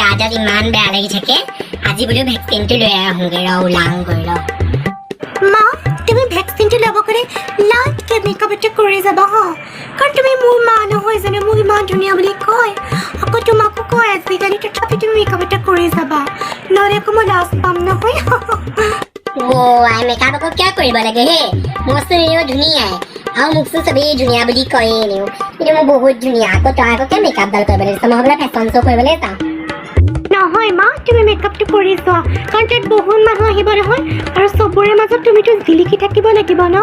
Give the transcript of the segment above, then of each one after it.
গাডাল ইমান বেয়া লাগি থাকে। আজি বোলো ভেকচিনটো লৈ আহোঁগৈ, ৰ ওলাওঁগৈ ৰ। মা, তুমি ভেকচিনটো ল'ব গ'লে লাইটকৈ মেকআপ এটা কৰি যাবা হা, কাৰণ তুমি মোৰ মা নহয় জানো? মোক ইমান ধুনীয়া বুলি কয়, আকৌ তোমাকো কয় আজিকালি। তথাপি তুমি মেকআপ এটা কৰি যাবা, নহ'লে আকৌ মই লাজ পাম নহয়। অ' আই, মেকআপ আকৌ কিয় কৰিব লাগে হে? মোৰচোন এনেও ধুনীয়াই আৰু মোকচোন চবেই ধুনীয়া বুলি কয়ে এনেও। কিন্তু মোৰ বহুত ধুনীয়া। আকৌ তই আকৌ কিয় মেকআপডাল কৰিব লাগিছ? মই বোলে ফেশ্বন শ্ব' কৰিবলৈ যাওঁ। নহয় মা, তুমি মেকআপটো কৰি যোৱা, কাৰণ তাত বহুত মানুহ আহিব নহয় আৰু চবৰে মাজত তুমিতো জিলিকি থাকিব লাগিব ন।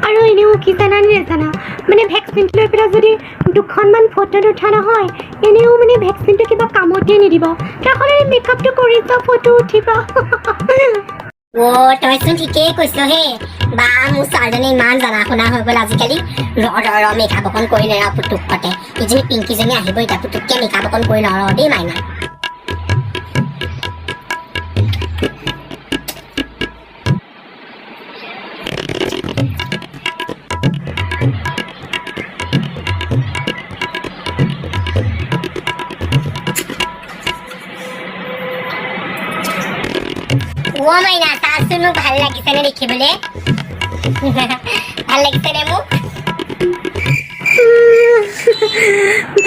আৰু এনেও কি জানা নে নাজানা, মানে ভেকচিনটো লৈ পেলাই যদি দুখনমান ফটো নুঠা নহয়, এনেও মানে ভেকচিনটো কিবা কামতে নিদিব। তাৰ সলনি মেকআপটো কৰি যোৱা, ফটো উঠিবা। অ', তইচোন ঠিকেই কৈছ হে। বা, মোৰ ছোৱালীজনী ইমান জনা শুনা হৈ গ'ল আজিকালি। ৰ ৰ ৰ, মেকআপ অকণ কৰি লওঁ ৰ পুতুকতে। ইজনী পিংকিজনী আহিব এতিয়া, পুতুককে মেকআপ অকণ কৰি লওঁ ৰ দেই মাইনা। অ' মাইনা, চাচোন, মোক ভাল লাগিছেনে দেখিবলৈ? ভাল লাগিছেনে মোক?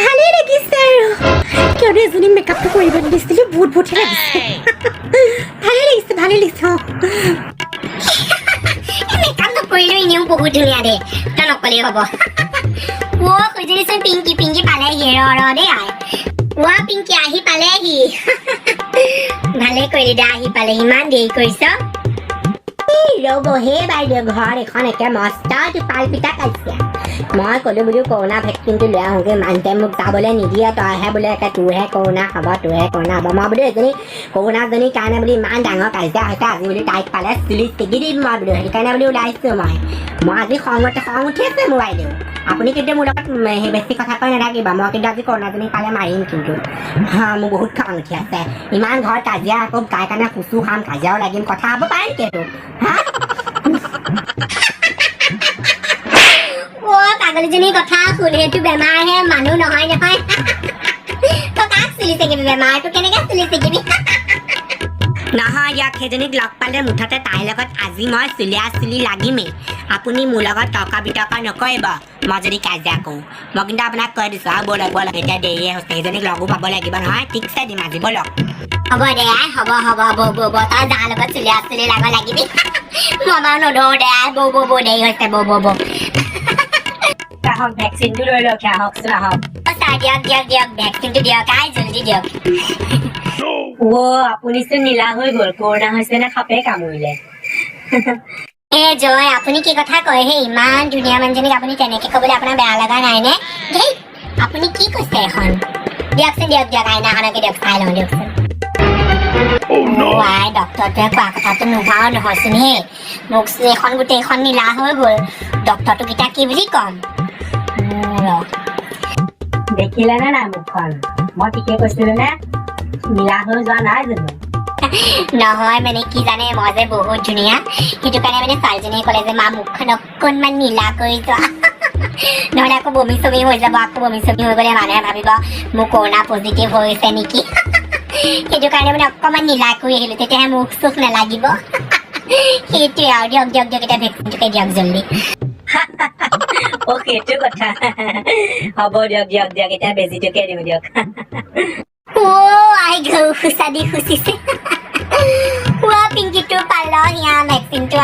ভালেই লাগিছে আৰু। কিয়নো এজনী মেকআপটো কৰিব নিদিছিলোঁ, বহুত বহুতহে লাগিছে। ভালেই লাগিছে, ভালেই লাগিছে, অঁ। মেকআপ নকৰিলেও এনেও বহুত ধুনীয়া দে, তই নকলেই হ'ব। অ' খুজিচোন, পিংকি, পিংকি পালেহি। ৰ ৰ দেই আই। অ' পিংকি, আহি পালেহি। ভালেই কৰিলি দে, আহি পালে। ইমান দেৰি কৰিছ। এই ৰ'ব হে বাইদেউ, ঘৰত এখন একে মস্ত টোপাল পিঠা খাইছে। মই ক'লো বোলো কৰোণা ভেকচিনটো লৈ আহোঁগৈ, মানুহটোৱে মোক যাবলৈ নিদিয়ে। তইহে বোলে একে তোৰহে কৰোণা হ'ব, তোৰহে কৰোণা হ'ব। মই বোলো এজনী কৰোণাজনীৰ কাৰণে বোলো ইমান ডাঙৰ কাজিয়া হৈছে, আজি বোলো তাইক পালে চুলি ছিগি দিম মই বোলো। সেইকাৰণে বোলো ওলাইছোঁ মই। মই আজি খঙতে খং উঠি আছে মোৰ। বাইদেউ, আপুনি কিন্তু মোৰ লগত সেই বেছি কথা কৈ নাথাকিব। মই কিন্তু আজি কৰোণাজনীক পালে মাৰিম কিন্তু। হা, মোৰ বহুত খং উঠি আছে। ইমান ঘৰত কাজিয়া, আকৌ তাইৰ কাৰণে খুচু খাম, কাজিয়াও লাগিম। কথা হ'ব পাৰে নেকি এইটো হা? অ' পাগলীজনীৰ কথা শুন, সেইটো বেমাৰহে, মানুহ নহয় নহয়। তই কাক চুলি ছিগিবি? বেমাৰটো কেনেকে চুলি ছিগিবি? নহয় দিয়ক, সেইজনীক লগ পালে মুঠতে তাইৰ লগত আজি মই চুলিয়া চুলি লাগিমেই। আপুনি মোৰ লগত তৰ্ক বিতৰ্ক নকৰিব। মই যদি কাজিয়া কৰোঁ, মই কিন্তু আপোনাক কৈ দিছোঁ। আৰু ব'লক ব'লক, এতিয়া দেৰিয়ে হৈছে। সেইজনীক লগো পাব লাগিব নহয়। ঠিকছে দিম আজি, ব'লক। হ'ব দে আই, হ'ব হ'ব হ'ব বৌ বৌ, তই যাৰ লগত চুলিয়া চুলি লাগ লাগিবি, মই বাৰু নধৰো দে আই। বৌ বৌ বৌ, দেৰি হৈছে, বৌ বৌ বৌ। আহক, ভেকচিনটো লৈ লওক, আহকচোন আহক। অ' ছাৰ, দিয়ক দিয়ক দিয়ক, ভেকচিনটো দিয়ক আই, জলদি দিয়ক। অ', আপুনিচোন নীলা হৈ গ'ল। কৰোণা হৈছে নে সাপে কামুৰিলে? এ জয়, আপুনি কি কথা কয় হে? ইমান ধুনীয়া মানুহজনীক আপুনি তেনেকে ক'বলৈ আপোনাৰ বেয়া লগা নাই নে? ধেই, আপুনি কি কৈছে এখন? দিয়কচোন, দিয়ক দিয়ক, আইনাখনকে দিয়ক, চাই লওঁ দিয়কচোন। আই, ডক্টৰটোৱে কোৱা কথাটো নোহোৱাও নহয়চোন হে। মোক এইখন গোটেইখন নীলা হৈ গ'ল। ডক্টৰটোক এতিয়া কি বুলি ক'ম? মোৰ দেখিলে নে নাই মুখখন? মই ঠিকে কৈছিলো নে? নীলা হৈ যোৱা নাই জানো? নহয়, মানে কি জানে, মই যে বহুত ধুনীয়া, সেইটো কাৰণে মানে ছোৱালীজনীয়ে ক'লে যে মা, মুখখন অকণমান নীলা কৰি যোৱা, নহ'লে আকৌ বমি চমি হৈ যাব। আকৌ বমি চমি হৈ গ'লে মানুহে ভাবিব মোৰ কৰোণা পজিটিভ হৈছে নেকি। সেইটো কাৰণে মানে অকণমান নীলা কৰি আহিলো, তেতিয়াহে মুখ চুখ নালাগিব। সেইটোৱে আৰু। দিয়ক দিয়ক দিয়ক, এতিয়া ভেকচিনটোকে দিয়ক জল্দি। অ', সেইটো কথা। হ'ব দিয়ক দিয়ক দিয়ক, এতিয়া বেজীটোকে দিওঁ দিয়ক। অ' আই, ঘৌ খুচা দি খুচিছে। অ' পিংকিটো পাল সিয়া ভেকচিনটো।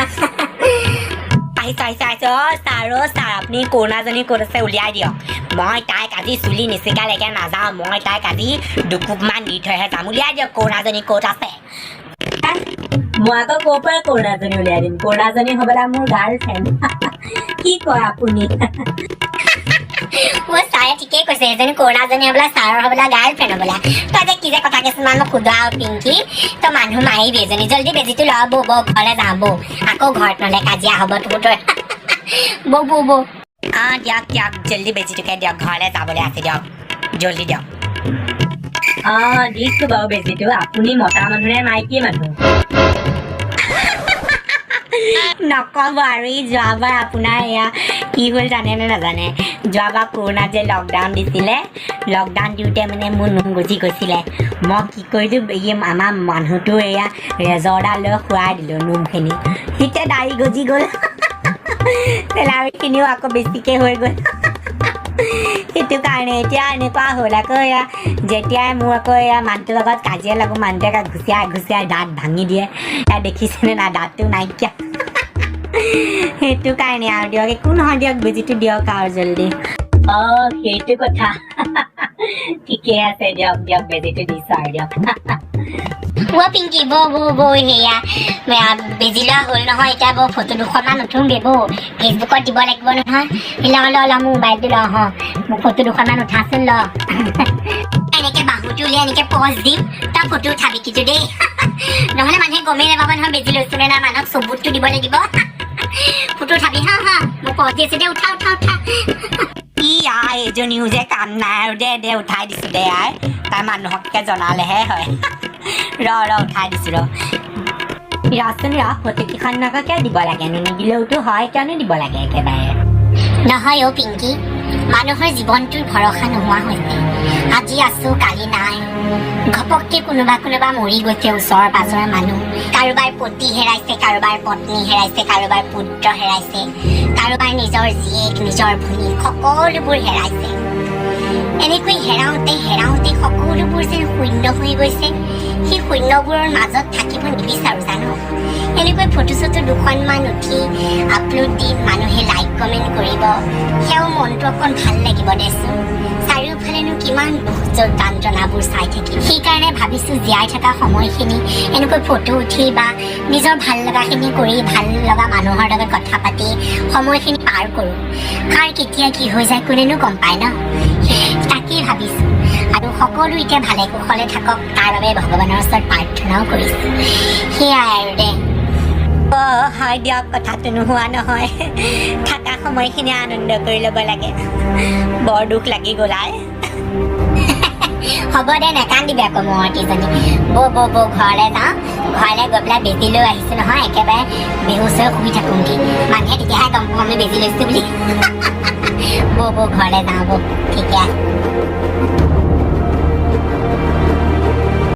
আহিছে আহিছে আহিছে। অ' ছাৰ, অ' ছাৰ, আপুনি কৰোণাজনী ক'ত আছে উলিয়াই দিয়ক। মই তাইক আজি চুলি নিচিগালৈকে নাযাওঁ। মই তাইক আজি দুকোপমান দি থৈহে যাম। উলিয়াই দিয়ক, কৰোণাজনী ক'ত আছে? মই আকৌ ক'ৰ পৰা কৰোণাজনী উলিয়াই দিম? কৰোণাজনী হ'বলা মোৰ গাৰ্লফ্ৰেণ্ড। কি কয় আপুনি? অ' ছাৰে ঠিকেই কৈছে, এজনী কৰোণাজনী হ'বলা ছাৰৰ হ'বলা গাৰ্লফ্ৰেণ্ড হ'বলা। তই যে কি যে কথা কিছুমান মোক সোধা। আৰু পিংকি, তই মানুহ মাৰিবি এজনী। জল্দি বেজীটো ল, বৌ বৌ, ঘৰলৈ যাওঁ বৌ। আকৌ ঘৰত নহ'লে কাজিয়া হ'ব তোৰ। বৌ বৌ বৌ। অঁ, দিয়ক দিয়ক, জল্দি বেজীটোকে দিয়ক, ঘৰলৈ যাবলৈ আছে দিয়ক, জল্দি দিয়ক। অঁ, দিছোঁ বাৰু বেজীটো। আপুনি মতা মানুহ নে মাইকী মানুহ? নক'ব আৰু। এই যোৱাবাৰ আপোনাৰ এয়া কি হ'ল জানে নে নাজানে? যোৱাবাৰ কৰোণাত যে লকডাউন দিছিলে, লকডাউন দিওঁতে মানে মোৰ নোম গজি গৈছিলে। মই কি কৰিলোঁ, এই আমাৰ মানুহটো এয়া ৰেজৰডাল লৈ খুৱাই দিলোঁ নোমখিনি, তেতিয়া দাড়ি গজি গ'ল, চেলাউৰিখিনিও আকৌ বেছিকৈ হৈ গ'ল। সেইটো কাৰণে এতিয়া এনেকুৱা হ'ল। আকৌ এয়া যেতিয়াই মোৰ আকৌ এয়া মানুহটোৰ লগত কাজিয়া লাগোঁ, মানুহটোৱে ঘুচিয়াই ঘুচিয়াই দাঁত ভাঙি দিয়ে। এয়া দেখিছেনে নাই, দাঁতটো নাইকিয়া। সেইটো কাৰণে আৰু দিয়ক, একো নহয় দিয়ক, বেজিটো দিয়ক আৰু জল্দি। অঁ, সেইটো কথা, ঠিকে আছে দিয়ক, দিয়ক, বেজিটো দিছোঁ আৰু দিয়ক। অ' পিংকি, বৌ বৌ বৌ, সেয়া বেজি লোৱা হ'ল নহয়, এতিয়া বৌ ফটো দুখনমান উঠোংগে বৌ, ফেচবুকত দিব লাগিব নহয়। ল ল ল, মোৰ মোবাইলটো ল, হ, মোক ফটো দুখনমান উঠাচোন ল। এনেকে বাহুটো উলিয়াই এনেকে পজ দিম, তই ফটো উঠাবি কিন্তু দেই, নহ'লে মানুহে গমেই নাপাব নহয় বেজি লৈছো নে নাই। মানুহক চবুটটো দিব লাগিব। ফটো উঠাবি, হা হা, মই পজ দি আছো দে, উঠা উঠা উঠা। ই আই, এজনীও যে কাম নাই আৰু, দে দে, উঠাই দিছোঁ দে আই, তাই মানুহককে জনালেহে হয়। ৰ ৰ, উঠাই দিছোঁ ৰ। ৰচোন ৰ, ফটো কেইখন আকৌ কিয় দিব লাগেনো? নিদিলেওতো হয়, কিয়নো দিব লাগে একেবাৰে? নহয় অ' পিংকি, মানুহৰ জীৱনটোৰ ভৰসা নোহোৱা হৈছে। আজি আছো, কালি নাই। ঘপককে কোনোবা কোনোবা মৰি গৈছে, ওচৰ পাজৰৰ মানুহ। কাৰোবাৰ পতি হেৰাইছে, কাৰোবাৰ পত্নী হেৰাইছে, কাৰোবাৰ পুত্ৰ হেৰাইছে, কাৰোবাৰ নিজৰ জীয়েক, নিজৰ ভনী, সকলোবোৰ হেৰাইছে। এনেকৈ হেৰাওঁতে হেৰাওঁতে সকলোবোৰ যেন শূন্য হৈ গৈছে। সেই শূন্যবোৰৰ মাজত থাকিব নিবিচাৰো জানো। এনেকৈ ফটো চটো দুখনমান উঠি আপলোড দিম, মানুহে লাইক কমেণ্ট কৰিব, সেয়াও মনটো অকণ ভাল লাগিব দেচোন। চাৰিওফালেনো কিমান দুখ যন্ত্ৰণাবোৰ চাই থাকিম? সেইকাৰণে ভাবিছোঁ জীয়াই থকা সময়খিনি এনেকৈ ফটো উঠি বা নিজৰ ভাল লগাখিনি কৰি, ভাল লগা মানুহৰ লগত কথা পাতি সময়খিনি পাৰ কৰোঁ। কাৰ কেতিয়া কি হৈ যায় কোনেনো গম পায় ন? তাকেই ভাবিছোঁ। আৰু সকলো এতিয়া ভালে কুশলে থাকক, তাৰ বাবে ভগৱানৰ ওচৰত প্ৰাৰ্থনাও কৰিছোঁ। সেয়াই আৰু দে। অঁ, হয় দিয়ক, কথাটো নোহোৱা নহয়। থকা সময়খিনি আনন্দ কৰি ল'ব লাগে। বৰ দুখ লাগি গ'ল আই। হ'ব দে, নেকান্দিবি আকৌ মৰতীজনী। বৌ বৌ বৌ, ঘৰলৈ যাওঁ। ঘৰলৈ গৈ পেলাই বেজি লৈ আহিছোঁ নহয়, একেবাৰে বেহুচ হৈ শুই থাকোঁগৈ। মানুহে তেতিয়াহে গম পাব আমি বেজি লৈছোঁ বুলি। বৌ বৌ, ঘৰলৈ যাওঁ বৌ। ঠিকে আছে।